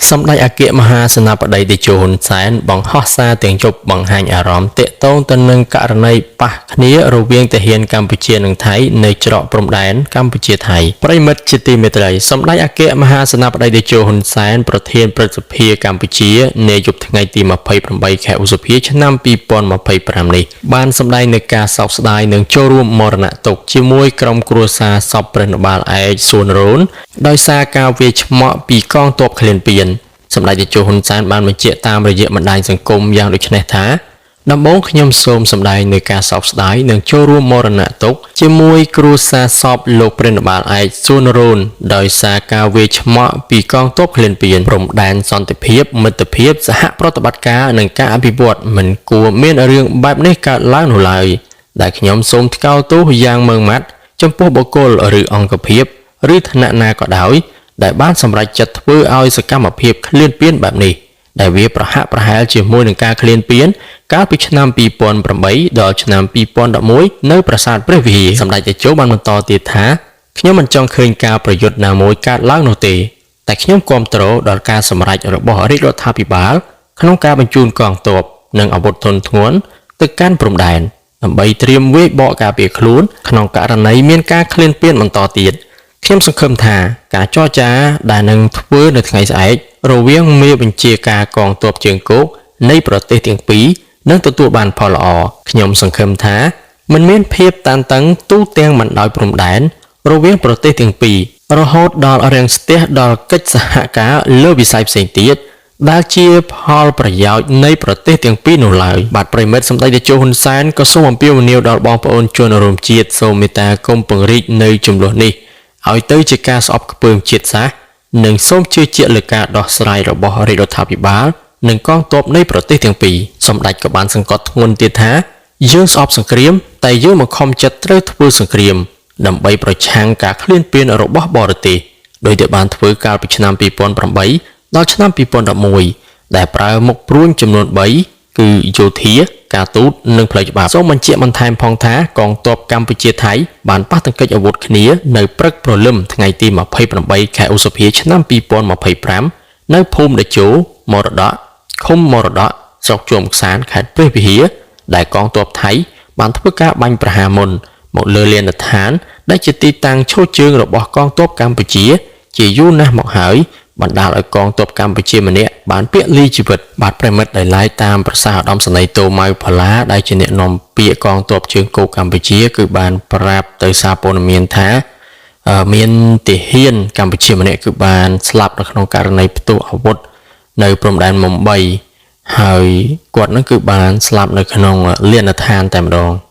សម្ដេចអគ្គមហាសេនាបតីតេជោហ៊ុនសែនបង្ហោះសារទាំងយប់បង្ហាញអារម្មណ៍ទាក់ទងទៅនឹងករណីប៉ះគ្នារវាងទាហានកម្ពុជានិងថៃនៅច្រកព្រំដែនកម្ពុជាថៃប្រិយមិត្តជាទីមេត្រីសម្ដេចអគ្គមហាសេនាបតីតេជោហ៊ុនសែនប្រធានព្រឹទ្ធសភាកម្ពុជានាយប់ថ្ងៃទី28ខែឧសភាឆ្នាំ2025នេះបានសម្ដែងនូវការសោកស្ដាយនិងចូលរួមមរណទុក្ខជាមួយក្រុមគ្រួសារសពព្រះនបាលឯកសួនរូនដោយសារការវាយឆ្មក់ពីកងទ័ពឃ្លានពានសម្ដេចតេជោហ៊ុនសែនបានបញ្ជាក់តាមរយៈបណ្ដាញសង្គមយ៉ាងដូចនេះថាដំបូងខ្ញុំសូមសម្ដែងនូវការសោកស្ដាយនិងចូលរួមមរណទុក្ខជាមួយគ្រួសារសពលោកព្រះនបាលឯកសួនរូនដោយសារការវាយឆ្មក់ពីកងទ័ពឃ្លានពានព្រំដែនសន្តិភាពមិត្តភាពសហប្រតិបត្តិការនិងការអភិវឌ្ឍមិនគួរមានរឿងបែបនេះកើតឡើងនោះឡើយដែលខ្ញុំសូមថ្កោលទោសយ៉ាងម៉ឺងម៉ាត់ចំពោះបុគ្គលឬអង្គភាពឬឋានៈណាក៏ដោយដែលបានសម្រេចចិត្តធ្វើឲ្យសកម្មភាពឃ្លានពានបែបនេះដែលវាប្រហាក់ប្រហែលជាមួយនឹងការឃ្លានពានកាលពីឆ្នាំ2008ដល់ឆ្នាំ2011នៅប្រាសាទព្រះវិហារសម្ដេចតេជោបានបន្តទៀតថាខ្ញុំមិនចង់ឃើញការប្រយុទ្ធណាមួយកើតឡើងនោះទេតែខ្ញុំគាំទ្រដល់ការសម្រេចរបស់រាជរដ្ឋាភិបាលក្នុងការបញ្ជូនកងទ័ពនិងអាវុធធន់ធ្ងន់ទៅកាន់ព្រំដែនដើម្បីត្រៀមវាយបកការពារខ្លួនក្នុងករណីមានការឃ្លានពានបន្តទៀតខ្ញុំសង្ឃឹមថាការចរចាដែលនឹងធ្វើនៅថ្ងៃស្អែករវាងមេបញ្ជាការកងទ័ពជើងគោកនៃប្រទេសទាំងពីរនឹងទទួលបានផលល្អខ្ញុំសង្ឃឹមថាមិនមានភាពតានតឹងទូទាំងបណ្ដោយព្រំដែនរវាងប្រទេសទាំងពីររហូតដល់រាំងស្ទះដល់កិច្ចសហការលើវិស័យផ្សេងទៀតដែលជាផលប្រយោជន៍នៃប្រទេសទាំងពីរនោះឡើយបាទប្រិយមិត្តសម្ដេចតេជោហ៊ុនសែនក៏សូមអំពាវនាវដល់បងប្អូនជនរួមជាតិសូមមេត្តាកុំពង្រីកនៅចំនួននេះឲ្យទៅជាការស្អប់ខ្ពើមជាតិសាសន៍និងសូមជឿជាក់លើការដោះស្រាយរបស់រាជរដ្ឋាភិបាលនិងកងទ័ពនៃប្រទេសទាំងពីរសម្ដេចក៏បានសង្កត់ធ្ងន់ទៀតថាយើងស្អប់សង្គ្រាមតែយើងមកខំចិត្តត្រូវធ្វើសង្គ្រាមដើម្បីប្រឆាំងការឃ្លានពានរបស់បរទេសដោយដែលបានធ្វើកាលពីឆ្នាំ2008ដល់ឆ្នាំ2011ដែលប្រើមុខព្រួញចំនួន3គឺយោធាការទូតនិងផ្លូវច្បាប់សូមបញ្ជាក់បន្ថែមផងថាកងទ័ពកម្ពុជាថៃបានប៉ះទង្គិចអាវុធគ្នានៅព្រឹកព្រលឹមថ្ងៃទី28ខែឧសភាឆ្នាំ2025នៅភូមិតេជោមរតកឃុំមរតកស្រុកជួមខ្សានខេត្តព្រះវិហារដែលកងទ័ពថៃបានធ្វើការបាញ់ប្រហារមុនមកលើលានដ្ឋានដែលជាទីតាំងឈរជើងរបស់កងទ័ពកម្ពុជាជាយូរណាស់មកហើយបណ្ដាលឲ្យកងទ័ពកម្ពុជាម្នាក់បានពលីជីវិតបាទប្រិយមិត្តដែលឡាយតាមប្រសាសន៍ឧត្តមសេនីយ៍តូម៉ៅផល្លាដែលជាអ្នកនាំពាក្យកងទ័ពជើងគោកកម្ពុជាគឺបានប្រាប់ទៅសារព័ត៌មានថាមានទាហានកម្ពុជាម្នាក់គឺបានស្លាប់នៅក្នុងករណីផ្ទុះអាវុធនៅព្រំដែនមុំ3ហើយគាត់នឹងគឺបានស្លាប់នៅក្នុងលានដ្ឋានតែម្ដង។